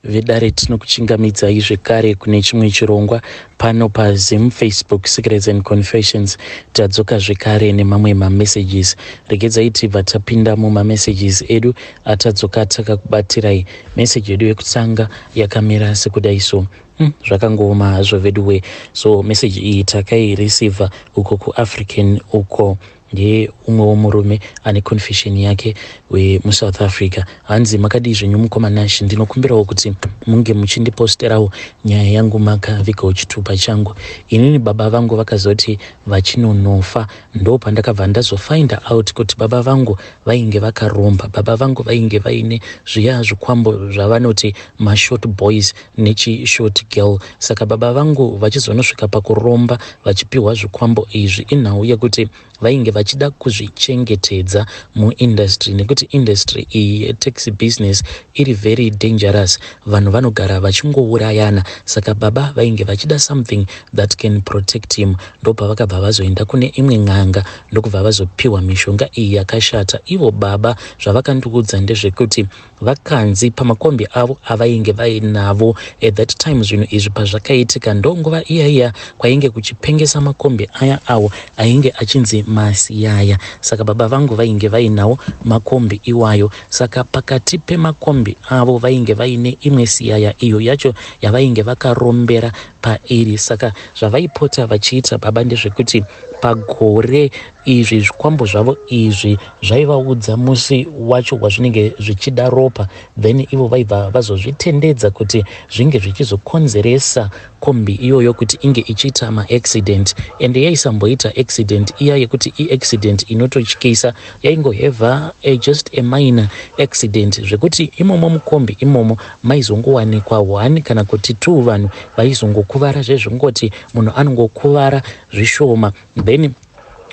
Vedare, tinokuchingamidzai zvekare kune chimwe chirongwa pano paZim Facebook Secrets and Confessions. Tadzoka zvekare nemamwe mamessages. Regedzai tibva tapinda mumamessages edu atadzoka takakubatirai. Meseji yedu yekutanga yakamira sekudai so. Zvakangooma hazvo veduwe. So meseji iyi takaireceiva uko kuAfrican uko. Ndiye umwewo murume ane confession yake wemuSouth Africa. Hanzi, "Makadii zvenyu mukoma Nash? Ndinokumbirawo kuti munge muchindiposterawo nyaya yangu makavigawo chitupa changu. Inini baba vangu vakazoti vachinonofa, ndo pandakabva ndazofinda out kuti baba vangu vainge vakaromba. Baba vangu vainge vaine zviya zvikwambo zvavanoti mashort boys nechishort girl. Saka baba vangu vachizonosvika pakuromba vachipiwa zvikwambo izvi, inhau yekuti vainge vachida kuzvichengetedza muindustry, nekuti industry iyi yetaxi business iri very dangerous. Vanhu vanogara vachingourayana. Saka baba vainge vachida something that can protect him. Ndopavakabva vazoenda kune imwe n'anga, ndokubva vazopiwa mishonga iyi yakashata. Ivo baba zvavakandiudza ndezvekuti vakanzi pamakombi avo avainge vainavo at that time, zvinhu izvi pazvakaitika, ndonguva iya iya kwainge kuchipengesa makombi aya awo ainge achinzi masiyaya. Saka baba vangu vainge vainawo makombi iwayo. Saka pakati pemakombi avo vainge vaine imwe siyaya, iyo yacho yavainge vakarombera pairi. Saka zvavaipota vachiita baba ndezvekuti pagore izvi zvikwambo zvavo izvi zvaivaudza musi wacho wazvinenge zvichida ropa, then ivo vaibva vazozvitendedza kuti zvinge zvichizokonzeresa kombi iyoyo kuti inge ichiita maaccident. Ende yaisamboita accident iya yekuti iaccident inototyisa, yaingohevha just a minor accident, zvekuti imomo mukombi imomo maizongowanikwa one kana kuti two vanhu vaizongokuvara, zvezvongoti munhu anongokuvara zvishoma. Then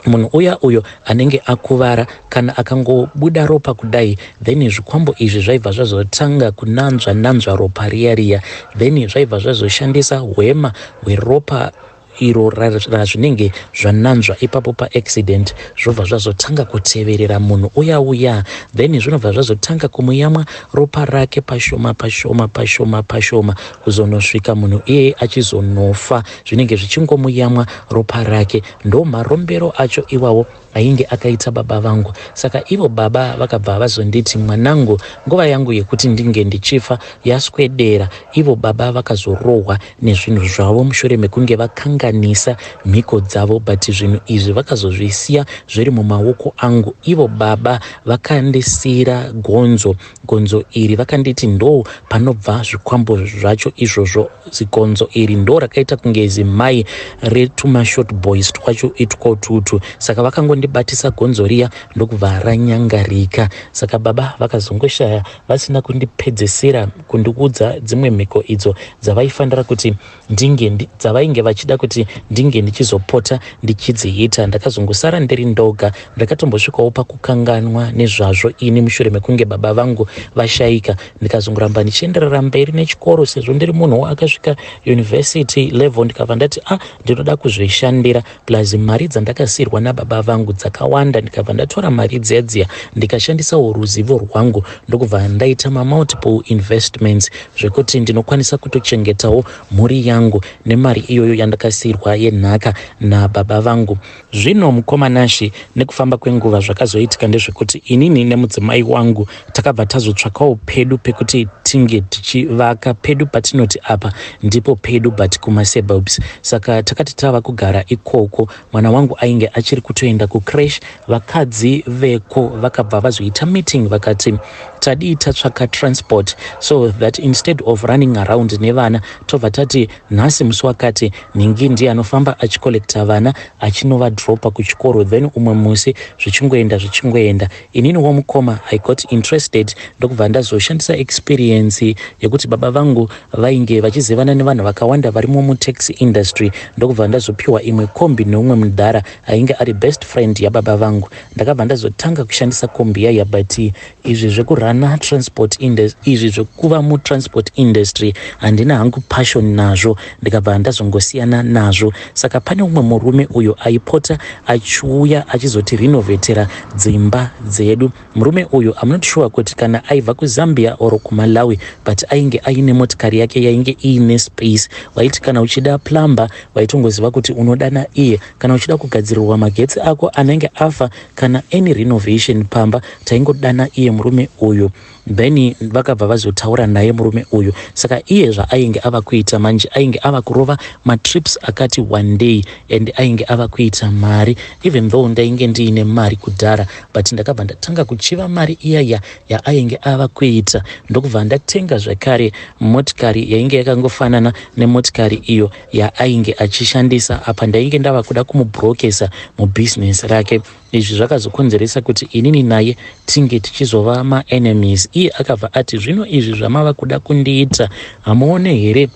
munhu uya uyo anenge akuvara, kana akangobuda ropa kudai, then zvikwambo izvi zvaibva zvazotanga kunanzva nanzva ropa riya riya. Then zvaibva zvazoshandisa hwema hweropa iro razvinenge zvananzva ipapo paaccident, zvobva zvazotanga kuteverera munhu uya uya. Then zvinobva zvazotanga kumuyamwa ropa rake pashoma pashoma pashoma pashoma, kuzonosvika munhu iyeye achizonofa, zvinenge zvichingomuyamwa ropa rake. Ndo marombero acho iwawo ainge akaita baba vangu. Saka ivo baba vakabva vazonditi, 'Mwanangu, nguva yangu yekuti ndinge ndichifa yaswedera.' Ivo baba vakazorohwa nezvinhu zvavo mushure mekunge vakanganisa mhiko dzavo, but zvinhu izvi vakazozvisiya zviri mumaoko angu. Ivo baba vakandisiyira gonzo. Gonzo iri vakanditi ndo panobva zvikwambo zvacho izvozvo. Zigonzo iri ndo rakaita kunge zimai retumashort boys twacho itwotutu. Saka vakangondibatisa gonzo riya, ndokubva ranyangarika. Saka baba vakazongoshaya vasina kundipedzesera kundiudza dzimwe mhiko idzo dzavaifanira kuti ndinge, dzavainge vachida kuti ndinge ndichizopota ndichidziita. Ndakazongosara ndiri ndoga. Ndakatombosvikawo pakukanganwa nezvazvo ini mushure mekunge baba vangu vashayika. Ndikazongoramba ndichienderera mberi nechikoro, sezvo ndiri munhu akasvika university level. Ndikabva ndati, 'A ah, ndinoda kuzvishandira, plus mari dzandakasiyirwa nababa vangu dzakawanda.' Ndikabva ndatora mari dziya dziya, ndikashandisawo ruzivo rwangu, ndokubva ndaita mamultiple investments, zvekuti ndinokwanisa kutochengetawo mhuri yangu nemari iyoyo yandakasiyirwa yenhaka nababa vangu. Zvino mukoma Nashi, nekufamba kwenguva, zvakazoitika ndezvekuti inini nemudzimai wangu takabva tazotsvakawo pedu pekuti tinge tichivaka pedu, patinoti apa ndipo pedu, but kumasuburbs. Saka takati tava kugara ikoko, mwana wangu ainge achiri kutoenda kucreche. Vakadzi veko vakabva vazoita meeting, vakati, 'Tadii tatsvaka transport, so that instead of running around nevana, tobva tati nhasi musi wakati nhingi ndiye anofamba achicollecta vana achinovadropa kuchikoro, then umwe musi zvichingoenda zvichingoenda.' Inini womukoma, I got interested, ndokubva ndazoshandisa experience yekuti baba vangu vainge vachizivana nevanhu vakawanda varimo mutaxi industry, ndokubva ndazopiwa imwe kombi neumwe mudhara ainge ari best friend. friend yababa vangu. Ndakabva ndazotanga kushandisa kombi yaya, but izvi zvekurana transport, izvi zvekuva mutransport industry, handina hangu passion nazvo. Ndikabva ndazongosiyana nazvo. Saka pane umwe murume uyo aipota achiuya achizotirinovetera dzimba dzedu. Murume uyu, I'm not sure kuti kana aibva kuZambia or kuMalawi, but ainge aine motikari yake yainge iine space. Waiti kana uchida plumber, waitongoziva kuti unodana iye. Kana uchida kugadzirirwa magetsi ako anenge afa, kana any renovation pamba, taingodana iye murume uyu. Then vakabva vazotaura naye murume uyu. Saka iye zvaainge ava kuita manje, ainge ava kurova matrips akati one day and ainge ava kuita mari. Even though ndainge ndiine mari kudhara, but ndakabva ndatanga kuchiva mari iyaya yaainge ava kuita, ndokubva ndatenga zvakare motikari yainge yakangofanana nemotikari iyo yaainge achishandisa. Apa ndainge ndava kuda kumubrokesa mubhizinesi rake. Izvi zvakazokonzeresa kuti inini naye tinge tichizova maenemies. Iye akabva ati, "Zvino izvi zvamava kuda kundiita, hamuone here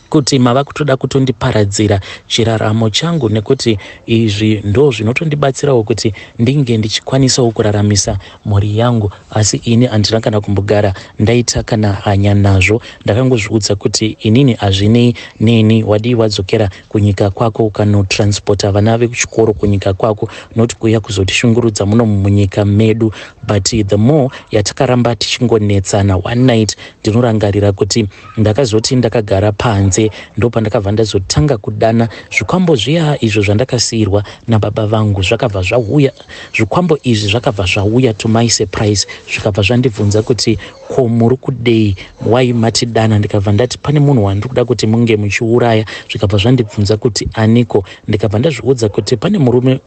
kuti mava kutoda kutondiparadzira chiraramo changu? Nekuti izvi ndo zvinotondibatsirawo kuti ndinge ndichikwanisawo kuraramisa mhuri yangu." Asi ini handina kana kumbogara ndaita kana hanya nazvo. Ndakangozviudza kuti inini hazvinei neni. Wadii wadzokera kunyika kwako, ukanotransporta vana vekuchikoro kunyika kwako, not kuuya kuzotishungurudza muno munyika medu? But the more yatakaramba tichingonetsana, one night ndinorangarira kuti ndakazoti ndakagara panze, ndopandakabva ndazotanga kudana zvikwambo zviya izvo zvandakasiyirwa nababa vangu. Zvakabva zvauya zvikwambo izvi, zvakabva zvauya to my surprise, zvikabva zvandibvunza kuti, "Ko muri kudei? Wai matidana?" Ndikabva ndati pane munhu wandiri kuda kuti munge muchiuraya. Zvikabva zvandibvunza kuti, "Aniko?" Ndikabva ndazviudza kuti pane murume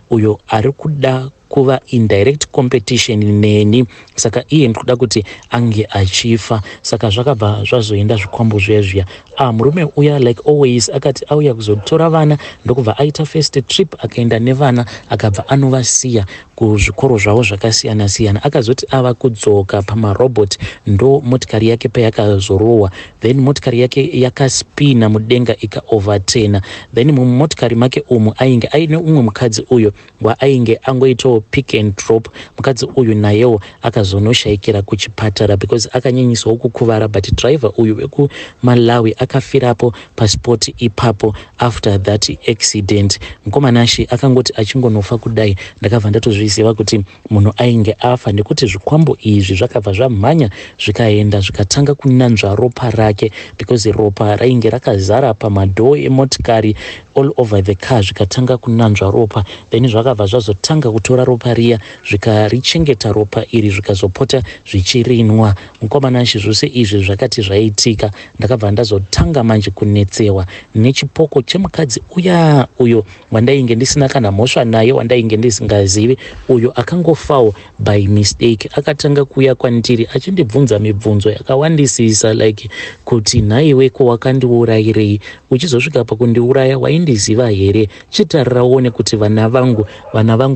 uyo ari kuda kuva in direct competition neni, saka iye ndikuda kuti ange achifa. Saka zvakabva zvazoenda zvikwambo zviya zviya. Ah, murume uya, like always, akati auya kuzotora vana, ndokubva aita first trip, akaenda nevana, akabva anovasiya kuzvikoro zvavo zvakasiyana siyana. Akazoti ava kudzoka pamarobot, ndo motikari yake payakazorohwa. Then motikari yake yakaspina mudenga, ikaoverturna. Then mumotikari make umu ainge aine umwe mukadzi uyo waainge angoitawo pick and drop. Mukadzi uyu nayewo akazonoshayikira kuchipatara because akanyanyisawo kukuvara, but driver uyu wekuMalawi akafirapo paspot ipapo after that accident. Mukomanashe akangoti achingonofa kudai, ndakabva ndatozviziva kuti munhu ainge afa, nekuti zvikwambo izvi zvakabva zvamhanya, zvikaenda, zvikatanga kunanzva ropa rake, because ropa rainge rakazara pamadhoo emotikari, all over the car. Zvikatanga kunanzva ropa, then zvakabva zvazotanga kutora ropa riya, zvikarichengeta ropa iri, zvikazopota zvichirinwa. Mukomanashi, zvose izvi zvakati zvaitika, ndakabva ndazotanga manje kunetsewa nechipoko chemukadzi uya, uyo wandainge ndisina kana mhosva naye, wandainge ndisingazivi, uyo akangofawo by mistake. Akatanga kuuya kwandiri achindibvunza mibvunzo yakawandisisa, like kuti, "Nhaiwe, ko wakandiurayirei? Uchizosvika pakundiuraya, waindiziva here? Chitarira uone kuti vana vangu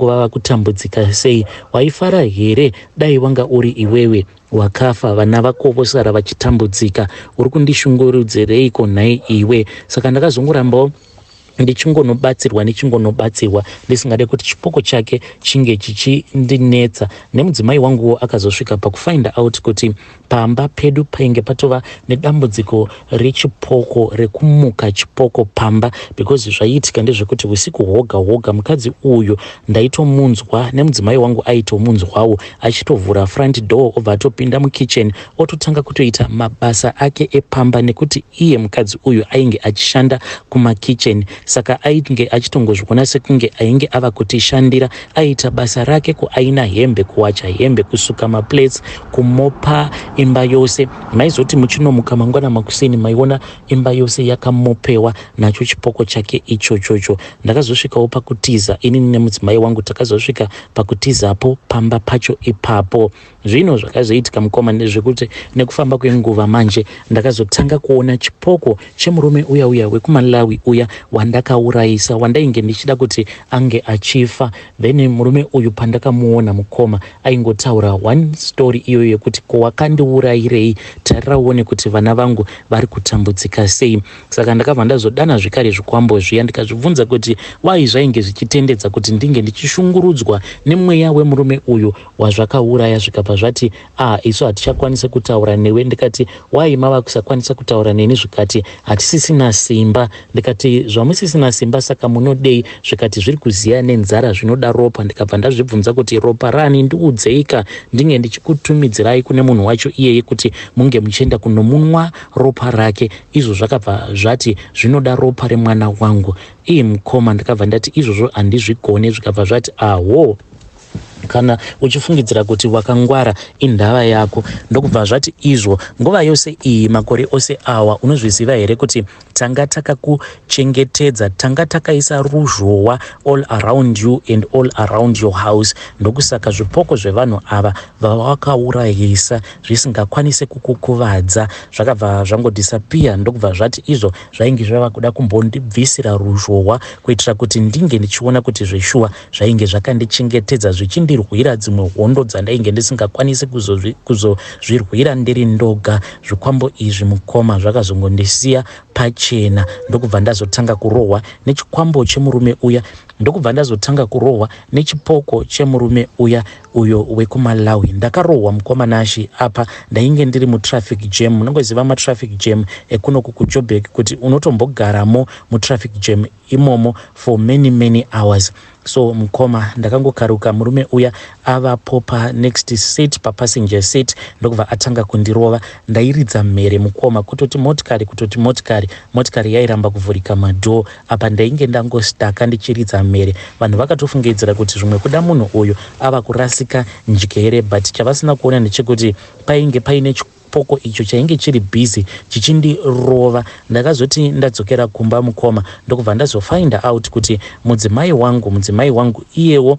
vava kutambudzika sei. Waifara here dai wanga uri iwewe wakafa, vana vako vosara vachitambudzika? Uri kundishungurudzireiko nhai iwe?" Saka ndakazongorambawo ndichingonobatsirwa, ndichingonobatsirwa, ndisingade kuti chipoko chake chinge chichindinetsa. Nemudzimai wanguwo akazosvika pakufind out kuti pamba pedu painge patova nedambudziko rechipoko, rekumuka chipoko pamba, because zvaiitika ndezvekuti usiku hwoga hwoga mukadzi uyu ndaitomunzwa, nemudzimai wangu aitomunzwawo, achitovhura front door, obva atopinda mukitchen, ototanga kutoita mabasa ake epamba, nekuti iye mukadzi uyu ainge achishanda kumakitchen. Saka ainge achitongozviona sekunge ainge ava kutishandira. Aita basa rake, kuaina hembe, kuwacha hembe, kusuka maplates, kumopa imba yose. Maizoti muchinomuka mangwana makuseni, maiona imba yose yakamopewa nacho chipoko chake ichochocho. Ndakazosvikawo pakutiza. Inini nemudzimai wangu takazosvika pakutizapo pamba pacho ipapo. Zvino zvakazoitika, mukoma, ndezvekuti nekufamba kwenguva manje ndakazotanga kuona chipoko chemurume uya uya wekuMalawi, uya. wandakaurayisa, wandainge ndichida kuti ange achifa. Then murume uyu pandakamuona mukoma, aingotaura one story iyoyo yekuti, "Ko wakandiurayirei? Tarira uone kuti vana vangu vari kutambudzika sei." Saka ndakabva ndazodana zvekare zvikwambo zviya, ndikazvibvunza kuti wai zvainge zvichitendedza kuti ndinge ndichishungurudzwa nemweya wemurume uyu wazvakauraya. Zvikabva zvati, "A ah, isu hatichakwanisi kutaura newe." Ndikati, "Wai mava kusakwanisa kutaura neni?" Zvikati, "Hatisisina simba." Ndikati, "Zvamusisina simba, saka munodei?" Zvikati, "Zviri kuziya nenzara, zvinoda ropa." Ndikabva ndazvibvunza kuti, "Ropa rani? Ndiudzeika, ndinge ndichikutumidzirai kune munhu wacho iyeye kuti munge muchienda kunomunwa ropa rake." Izvo zvakabva zvati, "Zvinoda ropa remwana wangu." Ii mukoma, ndakabva ndati, "Izvozvo handizvigone." Zvikabva zvati, "Aho, kana uchifungidzira kuti wakangwara, indava yako." Ndokubva zvati, "Izvo nguva yose iyi, makore ose awa, unozviziva here kuti tanga takakuchengetedza, tanga takaisa ruzhowa all around you and all around your house? Ndokusaka zvipoko zvevanhu ava vawakaurayisa zvisingakwanisi kukukuvadza." Zvakabva zvangodisappear. Ndokubva zvati izvo zvainge zvava kuda kumbondibvisira ruzhowa kuitira kuti ndinge ndichiona kuti zveshuwa zvainge zvakandichengetedza, zvichindirwira dzimwe hondo dzandainge ndisingakwanisi kuzozvirwira ndiri ndoga. Zvikwambo izvi mukoma zvakazongondisiya pachena, ndokubva ndazotanga kurohwa nechikwambo chemurume uya, ndokubva ndazotanga kurohwa nechipoko chemurume uya uyo wekuMalawi. Ndakarohwa mukoma Nashi. Apa ndainge ndiri mutraffic jam. Munongoziva matraffic jam ekunoku kuJobek, kuti unotombogaramo mutraffic jam imomo for many many hours. So mukoma, ndakangokaruka murume uya avapo panext seat, papassenger seat, ndokubva atanga kundirova. Ndairidza mhere mukoma, kutoti motikari, kutoti motikari, motikari yairamba kuvhurika madoor. Apa ndainge ndangostaka ndichiridza mhere. Vanhu vakatofungidzira kuti zvimwe kuda munhu uyu ava kurasika njere, but chavasina kuona ndechekuti painge paine chipoko icho chainge chiri busy chichindirova. Ndakazoti ndadzokera kumba mukoma, ndokubva ndazofind out kuti mudzimai wangu iyewo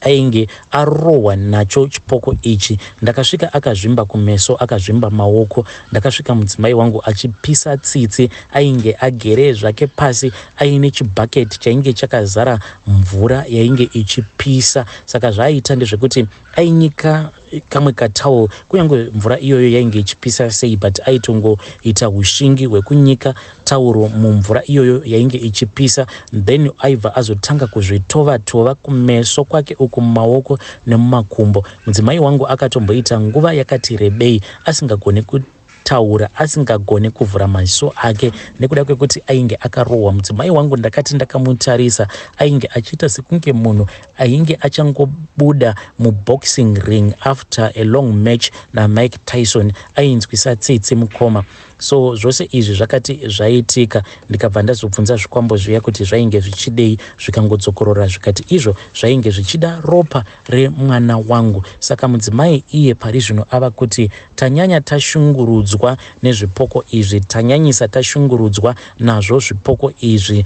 ainge arohwa nacho chipoko ichi. Ndakasvika akazvimba kumeso, akazvimba maoko. Ndakasvika mudzimai wangu achipisa tsitsi, ainge agere zvake pasi aine chibhaketi chainge chakazara mvura yainge ichipisa. Saka zvaaita ndezvekuti ainyika kamwe katowel, kunyange mvura iyoyo yainge ichipisa sei, but aitongoita ushingi hwekunyika tauro mumvura iyoyo yainge ichipisa. Then aibva azotanga kuzvitova tova kumeso kwake uku, mumaoko nemumakumbo. Mudzimai wangu akatomboita nguva yakati rebei asingagoni kutaura, asingagoni kuvhura maziso ake nekuda kwekuti ainge akarohwa. Mudzimai wangu ndakati ndakamutarisa, ainge achiita sekunge munhu ainge achangobuda muboxing ring after a long match naMike Tyson. Ainzwisa tsitsi mukoma. So zvose izvi zvakati zvaitika, ndikabva ndazobvunza zvikwambo zviya kuti zvainge zvichidei. Zvikangodzokorora zvikati izvo zvainge zvichida ropa remwana wangu. Saka mudzimai iye pari zvino ava kuti, "Tanyanya tashungurudzwa nezvipoko izvi, tanyanyisa tashungurudzwa nazvo zvipoko izvi.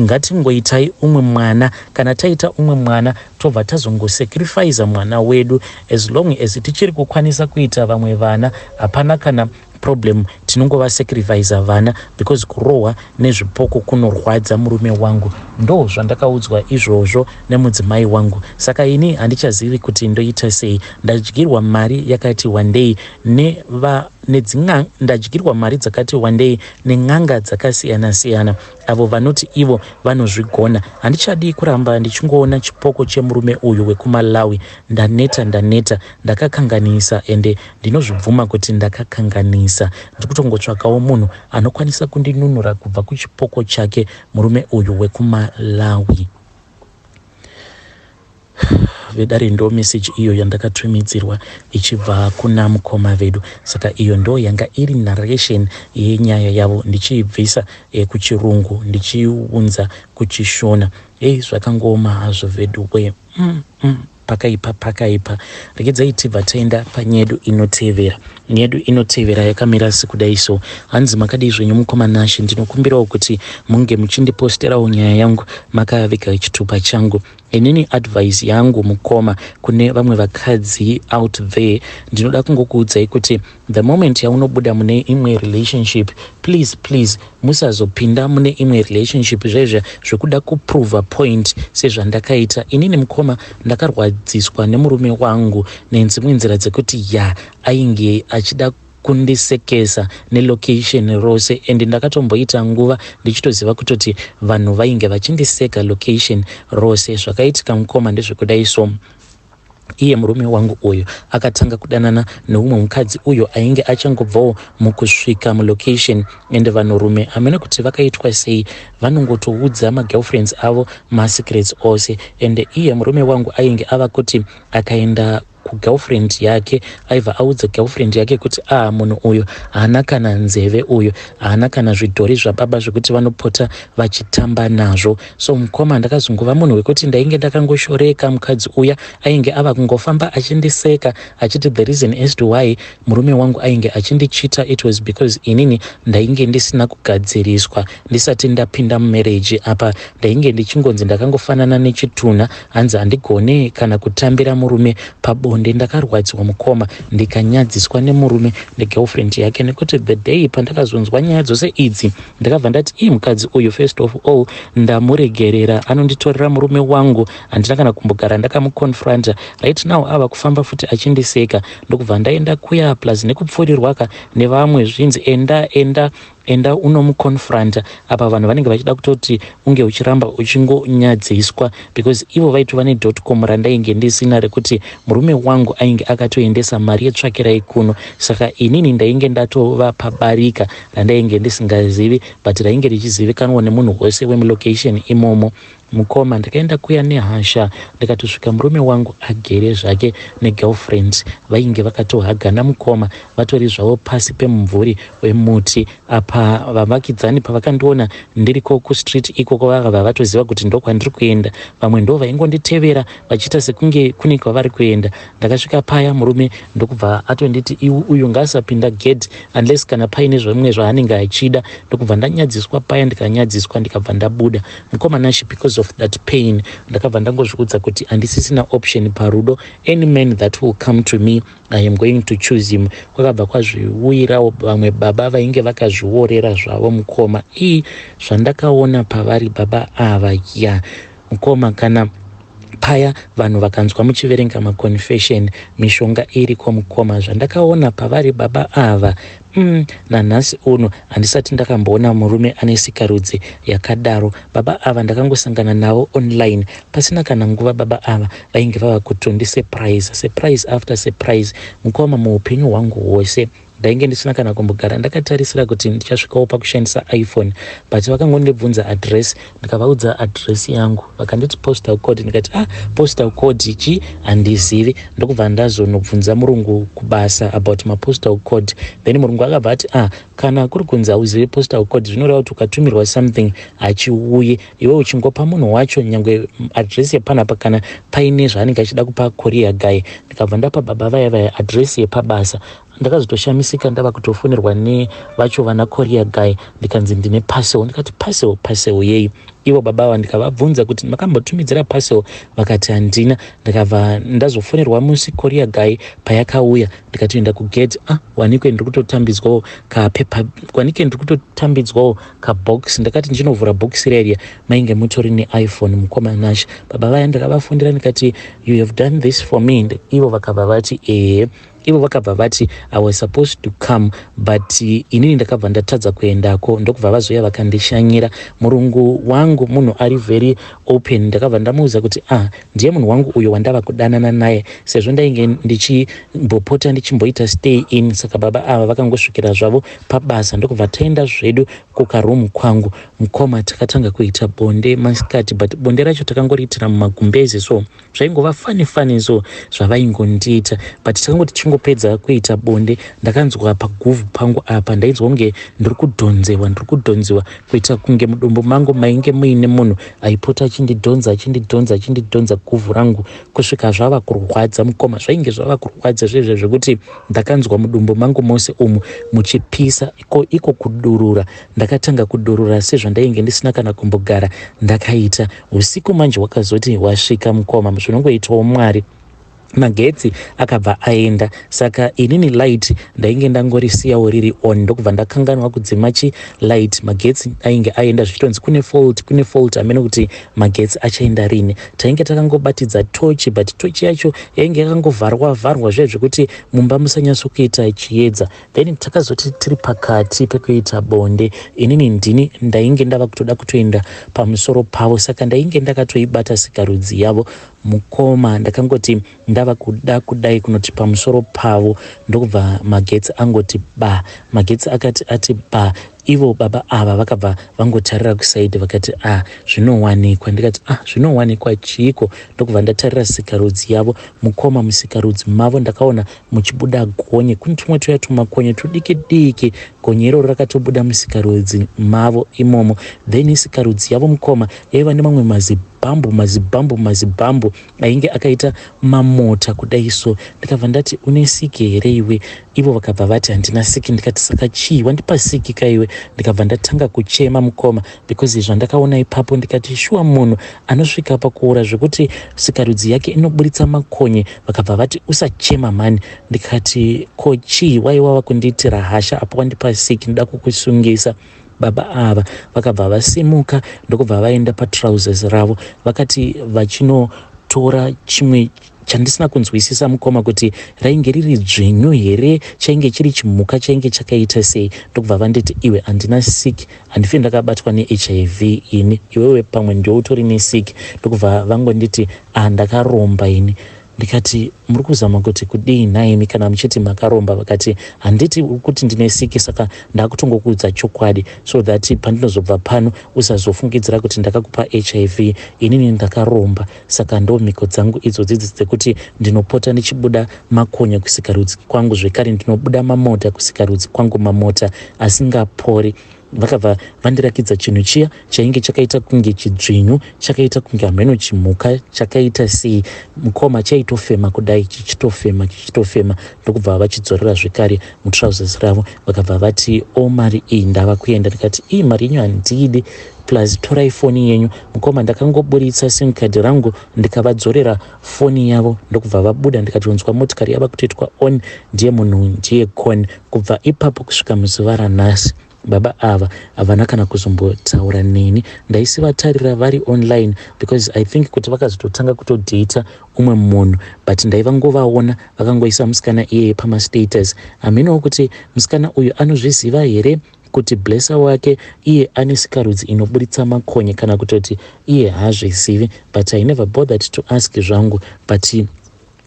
Ngatingoitai umwe mwana. Kana taita umwe mwana, tobva tazongosacrifica mwana wedu. As long as tichiri kukwanisa kuita vamwe vana, hapana kana problem, tinongovasacrifica vana, because kurohwa nezvipoko kunorwadza murume wangu." Ndo zvandakaudzwa izvozvo nemudzimai wangu. Saka ini handichazivi kuti ndoita sei. Ndadyirwa mari yakati wandei neva ndadyirwa mari dzakati wandei nen'anga dzakasiyana-siyana, avo vanoti ivo vanozvigona. Handichadi kuramba ndichingoona chipoko chemurume uyu wekuMalawi. Ndaneta, ndaneta. Ndakakanganisa, ende ndinozvibvuma kuti ndakakanganisa. Ndiri kutongotsvakawo munhu anokwanisa kundinunura kubva kuchipoko chake murume uyu wekuMalawi. Vedare, ndo meseji iyo yandakatumidzirwa ichibva kuna mukoma vedu. Saka iyo ndo yanga iri narration yenyaya yavo, ndichiibvisa kuchirungu ndichiunza kuchishona. Ei, zvakangooma hazvo vedu we. Pakaipa, pakaipa. Regedzai tibva taenda panyedu inotevera. Nyedu inotevera yakamira sekudai so. Hanzi, "Makadii zvenyu mukoma Nashe? Ndinokumbirawo kuti munge muchindiposterawo nyaya yangu makaviga chitupa changu. Inini advice yangu mukoma, kune vamwe vakadzi out there, ndinoda kungokuudzai kuti the moment yaunobuda mune imwe relationship, please, please, musazopinda mune imwe relationship zvaizva zvekuda kuprova point sezvandakaita inini. Mukoma, ndakarwadziswa nemurume wangu nedzimwe nzira dzekuti ya ainge achida kundisekesa nelocation rose, and ndakatomboita nguva ndichitoziva kutoti vanhu vainge vachindiseka location rose. Zvakaitika mukoma ndezvekudai. So iye murume wangu uyu akatanga kudanana neumwe mukadzi uyo ainge achangobvawo mukusvika mulocation, and vanhurume, hamene kuti vakaitwa sei, vanongotoudza magirlfriends avo masecrets ose. And iye murume wangu ainge ava kuti akaenda kugirlfriend yake, aibva audza girlfriend yake kuti, "A ah, munhu uyu haana kana nzeve, uyu haana kana zvidhori zvababa zvekuti vanopota vachitamba nazvo." So mukoma, ndakazongova munhu wekuti ndainge ndakangoshoreka. Mukadzi uya ainge ava kungofamba achindiseka, achiti the reason as to why murume wangu ainge achindichita, it was because inini ndainge ndisina kugadziriswa ndisati ndapinda mumarriage. Apa ndainge ndichingonzi ndakangofanana nechitunha, hanzi handigone kana kutambira murume pabonde. Ndakarwadziwa mukoma, ndikanyadziswa nemurume negirlfriend yake, nekuti the day pandakazonzwa nyaya dzose idzi, ndakabva ndati, "Ii, mukadzi uyu, first of all, ndamuregerera, anonditorera murume wangu." Handina kana kumbogara ndakamuconfronta. Right now ava kufamba futi achindiseka. Ndokubva ndaenda kuya, plus nekupfuurirwaka nevamwe, zvinzi, "Enda, enda, enda unomuconfronta." Apa vanhu vanenge vachida kutoti unge uchiramba uchingonyadziswa, because ivo vaitova nedotcom randainge ndisina, rekuti murume wangu ainge akatoendesa mari yetsvakirai kuno. Saka inini ndainge ndatova pabarika randainge ndisingazivi, but rainge richizivikanwa nemunhu wose wemulocation imomo. Mukoma, ndakaenda kuya nehasha, ndikatosvika murume wangu agere zvake negirlfriend. Vainge vakatohagana mukoma, vatori zvavo pasi pemumvuri wemuti. Apa vavakidzani pavakandiona ndiriko kustreet ikoko, vakabva vatoziva kuti ndokwandiri kuenda. Vamwe ndo vaingonditevera vachiita sekunge kune kwavari kuenda. Ndakasvika paya, murume ndokubva atonditi, "Uyu ngaasapinda gate unless kana paine zvimwe zvaanenge achida." Ndokubva ndanyadziswa paya, ndikanyadziswa, ndikabva ndabuda. Mukoma Nashi, because of that pain, ndakabva ndangozviudza kuti handisisina option parudo. Any man that will come to me, I am going to choose him. Kwakabva kwazviuyirawo vamwe baba vainge vakazviorera zvavo mukoma. Ii, zvandakaona pavari baba ava ya mukoma, kana paya vanhu vakanzwa muchiverenga maconfession, mishonga iriko mukoma. Zvandakaona pavari baba ava, nanhasi uno handisati ndakamboona murume ane sikarudzi yakadaro. Baba ava ndakangosangana navo online. Pasina kana nguva, baba ava vainge vava kutondisurprise, surprise after surprise. Mukoma, muupenyu hwangu hwose ndainge ndisina kana kumbogara ndakatarisira kuti ndichasvikawo pakushandisa iPhone, but vakangondibvunza address, ndikavaudza address yangu. Vakanditi postal code, ndikati, "Ah, postal code chi handizivi." Ndokubva ndazonobvunza murungu kubasa about mapostal code. Then murungu akabva ati, "Ah, kana kuri kunzi hauzivi postal code, zvinoreva kuti ukatumirwa something hachiuyi. Iwe uchingopa munhu wacho nyange address yepanapa, kana paine zvaanenge achida kupa courier guy." Ndikabva ndapa baba vaya vaya address yepabasa. Ndakazotoshamisika ndava kutofonerwa nevacho vana courier guy, ndikanzi ndine parcel. Ndikati, "Parcel? Parcel yei?" Ivo baba ava ndikavabvunza kuti, "Makambotumidzira parcel?" Vakati, "Handina." Ndikabva ndazofonerwa musi courier guy payakauya. Ndikatoenda kugate. Ah, wanikwe ndiri kutotambidzwawo kapepa, wanike ndiri kutotambidzwawo kabox. Ndakati ndichinovhura box reria, mainge mutori neiPhone. Mukoma Nash, baba vaya ndakavafundira, ndikati, "You have done this for me?" Ivo vakabva vati, "Ehe." Ivo vakabva vati, "I was supposed to come, but inini ndakabva ndatadza kuendako." Ndokubva vazoya vakandishanyira. Murungu wangu munhu ari very open. Ndakabva ndamuudza kuti, "Ah, ndiye munhu wangu uyo wandava kudanana naye," sezvo ndainge ndichimbopota ndichimboita stay in. Saka baba ava vakangosvikira zvavo pabasa, ndokubva taenda zvedu kukaroom kwangu. Mukoma, takatanga kuita bonde masikati, but bonde racho takangoriitira mumagumbezi, so zvaingova funny funny, so zvavaingondiita, but takangoti. Takangopedza kuita bonde, ndakanzwa paguvhu pangu apa ndainzwa kunge ndiri kudhonzewa, ndiri kudhonzewa kuita kunge mudumbu mangu mainge muine munhu aipota achindidhonza, achindidhonza, achindidhonza guvhu rangu kusvika zvava kurwadza mukoma. Zvainge zvava kurwadza zvezve zvekuti ndakanzwa mudumbu mangu mose umu muchipisa, iko iko kudurura. Ndakatanga kudurura sezvandainge ndisina kana kumbogara ndakaita. Usiku manje hwakazoti hwasvika mukoma, zvinongoitwawo Mwari. Magetsi akabva aenda, saka inini light ndainge ndangorisiyawo riri on, ndokubva ndakanganwa kudzima chi light. Magetsi ainge aenda zvichitonzi kune fault, kune fault, hameno kuti magetsi achaenda rini. Tainge takangobatidza tochi, but tochi yacho yainge yakangovharwa vharwa zviya zvekuti mumba musanyatsokuita chiedza. Then takazoti tiri pakati pekuita bonde, inini ndini ndainge ndava kutoda kutoenda pamusoro pavo, saka ndainge ndakatoibata sikarudzi yavo mukoma. Ndakangoti ndava kuda kudai kunoti pamusoro pavo, ndokubva magetsi angoti ba. Magetsi akati ati ba, ivo baba ava vakabva vangotarira kusaidi vakati, "A ah, zvinowanikwa." Ndikati, "Ah, zvinowanikwa chiiko?" Ndokubva ndatarira sikarudzi yavo mukoma. Musikarudzi mavo ndakaona muchibuda gonye. Kune tumwe tuya tumakonye tudiki diki, gonye iroro rakatobuda musikarudzi mavo imomo. Then sikarudzi yavo mukoma yaiva nemamwe mazibhambu, mazibhambu, mazibhambu ainge akaita mamota kudai so. Ndikabva ndati, "Une siki here iwe?" Ivo vakabva vati, "Handina siki." Ndikati, "Saka chii wandipa siki kaiwe?" Ndikabva ndatanga kuchema mukoma, because zvandakaona ipapo ndikati, "Shuwa, munhu anosvika pakuura zvekuti sikarudzi yake inoburitsa makonye?" Vakabva vati, "Usachema mani." Ndikati, "Ko chii waiwava kundiitira hasha apo wandipa siki? Ndoda kukusungisa." Baba ava vakabva vasimuka, ndokubva vaenda patrousers ravo, vakati vachinotora chimwe chandisina kunzwisisa mukoma, kuti rainge riri dzvinyu here, chainge chiri chimhuka chainge chakaita sei. Ndokubva vanditi, "Iwe, handina siki, handifi ndakabatwa neHIV ini. Iwewe pamwe ndiwo utori nesiki." Ndokubva vangonditi, "Ah, ndakaromba ini." Ndikati, "Muri kuzama kuti kudii nhaimi kana muchiti makaromba?" Vakati, "Handiti uri kuti ndine siki? Saka ndakutongokuudza chokwadi so that pandinozobva pano usazofungidzira kuti ndakakupa HIV. Inini ndakaromba, saka ndo mhiko dzangu idzodzidzi dzekuti ndinopota ndichibuda makonya kusikarudzi kwangu, zvekare ndinobuda mamota kusikarudzi kwangu, mamota asingapori." Vakabva vandirakidza chinhu chiya chainge chakaita kunge chidzvinyu, chakaita kunge hameno chimhuka chakaita sei mukoma, chaitofema kudai, chichitofema, chichitofema. Ndokubva vachidzorera zvekare mutrousers ravo. Vakabva vati, "O, mari iyi, ndava kuenda." Ndikati, "Ii, mari yenyu handidi, plus torai foni yenyu." Mukoma, ndakangoburitsa SIM card rangu, ndikavadzorera foni yavo, ndokubva vabuda. Ndikatonzwa motikari yava kutoitwa on, ndiye munhu ndiye con. Kubva ipapo kusvika muzuva ranhasi, baba ava havana kana kuzombotaura neni. Ndaisivatarira vari online because I think kuti vakazototanga kutodhata umwe munhu, but ndaivangovaona vakangoisa musikana iyeye pamastatus. Haminowo kuti musikana uyu anozviziva here kuti blesser wake iye ane sikarudzi inoburitsa makonye, kana kutoti iye haazvizivi, but I never bothered to ask zvangu. But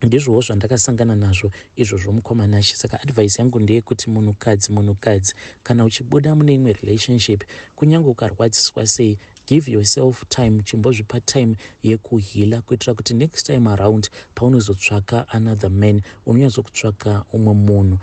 ndizvowo zvandakasangana nazvo izvozvo mukoma Nashe. Saka advice yangu ndeyekuti munhukadzi, munhukadzi, kana uchibuda mune imwe relationship, kunyange ukarwadziswa sei, give yourself time. Chimbozvipa time yekuheala kuitira kuti next time around paunozotsvaka another man, unonyatsokutsvaka umwe munhu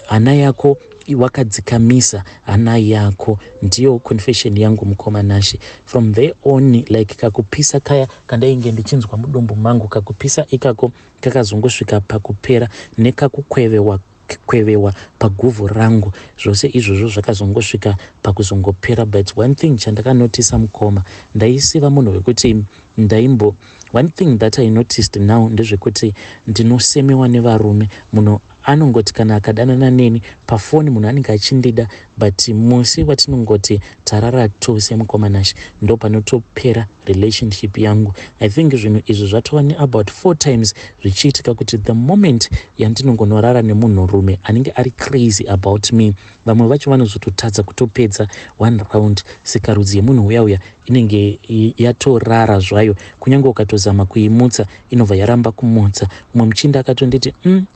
hana yako wakadzikamisa hana yako. Ndiyo confession yangu mukoma Nashe. From there on, like kakupisa kaya kandainge ndichinzwa mudumbu mangu, kakupisa ikako kakazongosvika pakupera, nekakukwevewa kwevewa paguvhu rangu, zvose izvozvo zvakazongosvika pakuzongopera. But one thing chandakanotisa mukoma, ndaisiva munhu wekuti ndaimbo, one thing that I noticed now ndezvekuti ndinosemewa nevarume. Munhu anongoti kana akadanana neni pafoni, munhu anenge achindida, but musi watinongoti tarara tose mukoma Nashe, ndo panotopera relationship yangu. I think zvinhu izvi zvatova neabout four times zvichiitika, kuti the moment yandinongonorara nemunhurume anenge ari crazy about me, vamwe vacho vanozototadza kutopedza one round, sikarudzi yemunhu uya uya. Inenge yatorara zvayo, kunyange ukatozama kuimutsa inobva yaramba kumutsa. Umwe muchinda akatonditi,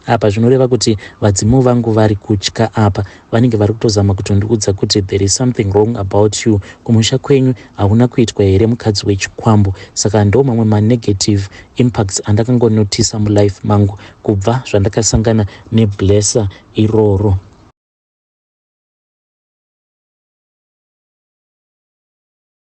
apa zvinoreva kuti vadzimu vangu vari kutya apa. Vanenge vari kutozama kutondiudza kuti there is something wrong about you. Kumusha kwenyu hauna kuitwa here mukadzi wechikwambo?" Saka ndo mamwe manegative impacts andakangonotisa mulife mangu kubva zvandakasangana neblesser iroro.